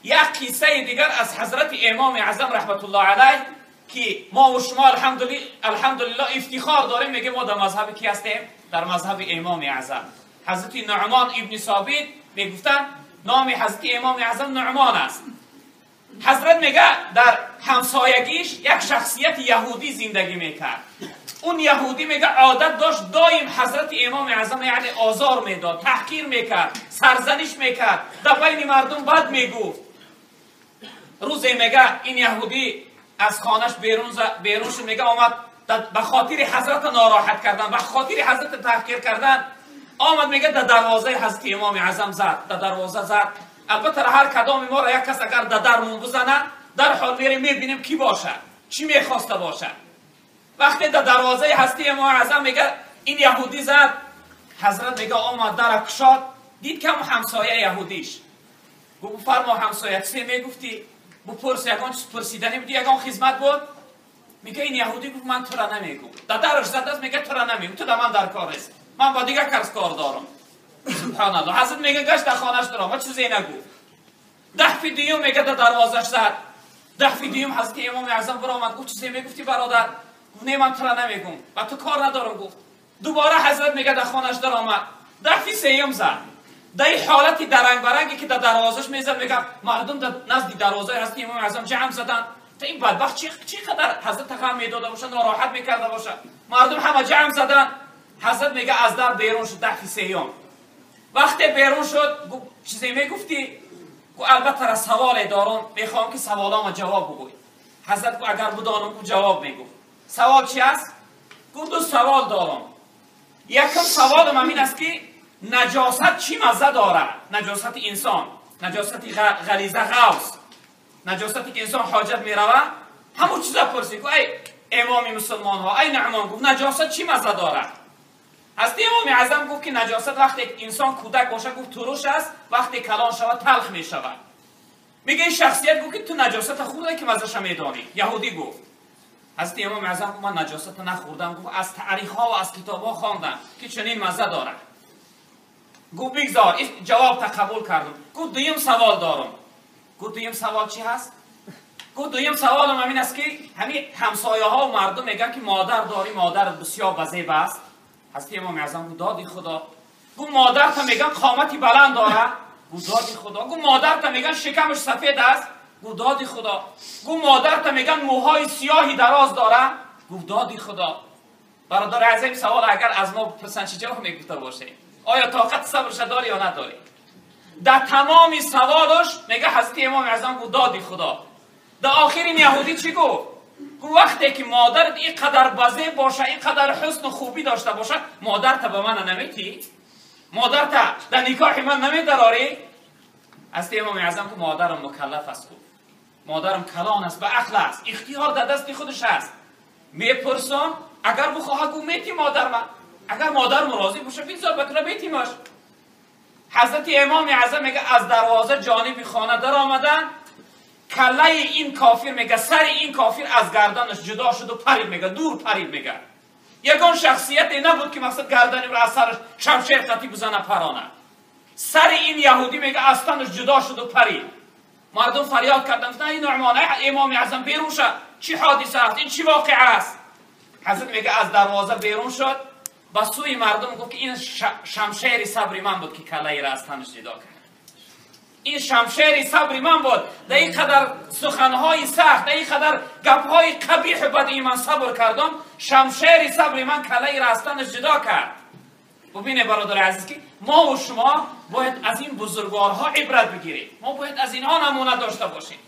یک قصه دیگر از حضرت امام اعظم رحمت الله علیه که ما و شما الحمدلله افتخار داریم، میگه ما در مذهب کی هستیم؟ در مذهب امام اعظم. حضرت نعمان ابن ثابت میگفتن نام حضرت امام اعظم نعمان است. حضرت میگه در همسایگیش یک شخصیت یهودی زندگی میکرد. اون یهودی میگه عادت داشت دایم حضرت امام اعظم یعنی آزار میداد، تحقیر میکرد، سرزنش میکرد، در بین مردم بد میگفت. روزی میگه این یهودی از خانهش بیرون شد، میگه آمد به خاطر حضرت ناراحت کردن، به خاطر حضرت تحقیر کردن، آمد میگه در دروازه حضرت امام اعظم زد، در دروازه زد. البته هر کدام ما را یک کس اگر در درمون بزنه در حال میریم میبینیم کی باشه، چی میخواسته باشه. وقتی در دروازه حضرت امام اعظم میگه این یهودی زد، حضرت میگه آمد در کشاد، دید که همسایه یهودیش. گفت فرما همسایه چی میگفتی؟ بپرس یکان چیز پرسیدنی بودی، یکان خدمت بود؟ میگه این یهودی گفت من تو را نمیگم. در درش زد است، میگه تو را نمیگم، تو در من در کار نیست، من با دیگه کس کار دارم. سبحان الله. حضرت میگه گشت در خانهش درآمد، چیزی نگفت. دفعه دیوم میگه در دروازش زد. دفعه دیوم حضرت امام اعظم برآمد، گفت چیزی میگفتی برادر؟ گفت نه من تو را نمیگم، با تو کار ندارم. گفت دوباره حضرت میگه در خانهش درآمد، دفعه سیوم زد. در این حالت درنگ برنگی که در دروازش میزد، میگه مردم در نزد دروازه حضرت امام اعظم جمع زدن. تا این بدبخت چی قدر حضرت غم میداده باشه، ناراحت میکرده باشه، مردم همه جمع زدن. حضرت میگه از در بیرون شد دفعه سیوم. وقتی بیرون شد چیزی میگفتی؟ گفت البته را سوال دارم، میخوام که سوالامو جواب بگوی. حضرت گفت اگر بدانم گفت جواب میگفت. سوال چی است؟ گفت دو سوال دارم. یکم سوالم این است که نجاست چی مزه داره؟ نجاست انسان، نجاست غلیظه غوث، نجاستی که انسان حاجت میروه، همون چیزا پرسید. گفت ای امام مسلمان ها، ای نعمان، گفت نجاست چی مزه داره؟ حضرت امام اعظم گفت که نجاست وقتی انسان کودک باشه گفت ترش است، وقتی کلان شود تلخ می شود. میگه این شخصیت گفت که تو نجاست خورده که مزه‌ش میدانی. یهودی گفت. حضرت امام اعظم گفت من نجاست نخوردم، گفت از تاریخ ها و از کتاب ها خواندم که چنین مزه داره. گفت بگذار، این جواب تا قبول کردم. گفت دویم سوال دارم. گفت دویم سوال چی هست؟ گفت دویم سوالم همین است که همین همسایه ها و مردم میگن که مادر داری، مادرت بسیار بزیب است. حضرت امام اعظم گفت دادی خدا. گفت مادر تا میگن قامتی بلند داره. گفت دادی خدا. گفت مادر تا میگن شکمش سفید است. گفت دادی خدا. گفت مادر تا میگن موهای سیاهی دراز داره. گفت دادی خدا. برادر عزیز سوال اگر از ما بپرسن چی جواب میگفته باشه؟ آیا طاقت صبرش داری یا نداری؟ در تمام سوالش میگه حضرت امام اعظم گفت دادی خدا. در آخر این یهودی چی گفت؟ گفت وقتی که مادرت اینقدر بزه باشه، اینقدر حسن و خوبی داشته باشه، مادرت به من نمیتی؟ مادرت در نکاح من نمیدراری؟ حضرت امام اعظم گفت مادرم مکلف است، گفت مادرم کلان است، به عقل است، اختیار در دست خودش است. میپرسم اگر بخواه گفت میتی مادر من، اگر مادرم راضی باشه بگذار بتونه بیتیمش. حضرت امام اعظم میگه از دروازه جانب خانه در آمدن، کله این کافر میگه سر این کافر از گردنش جدا شد و پرید، میگه دور پرید. میگه یگان شخصیت نبود که مقصد گردن را از سرش شمشیر خطی بزنه پرانه. سر این یهودی میگه از تنش جدا شد و پرید. مردم فریاد کردن نه این نعمان، امام اعظم بیرون شد، چی حادثه است، این چی واقعه است؟ حضرت میگه از دروازه بیرون شد، با سوی مردم گفت که این شمشیر صبر من بود که کله را از تنش جدا کرد. این شمشیر صبر من بود، در این قدر سخنهای سخت، در این قدر گپهای قبیح بدی من صبر کردم، شمشیر صبر من کله را از تنش جدا کرد. ببینه برادر عزیز که ما و شما باید از این بزرگوارها عبرت بگیریم، ما باید از اینها نمونه داشته باشیم.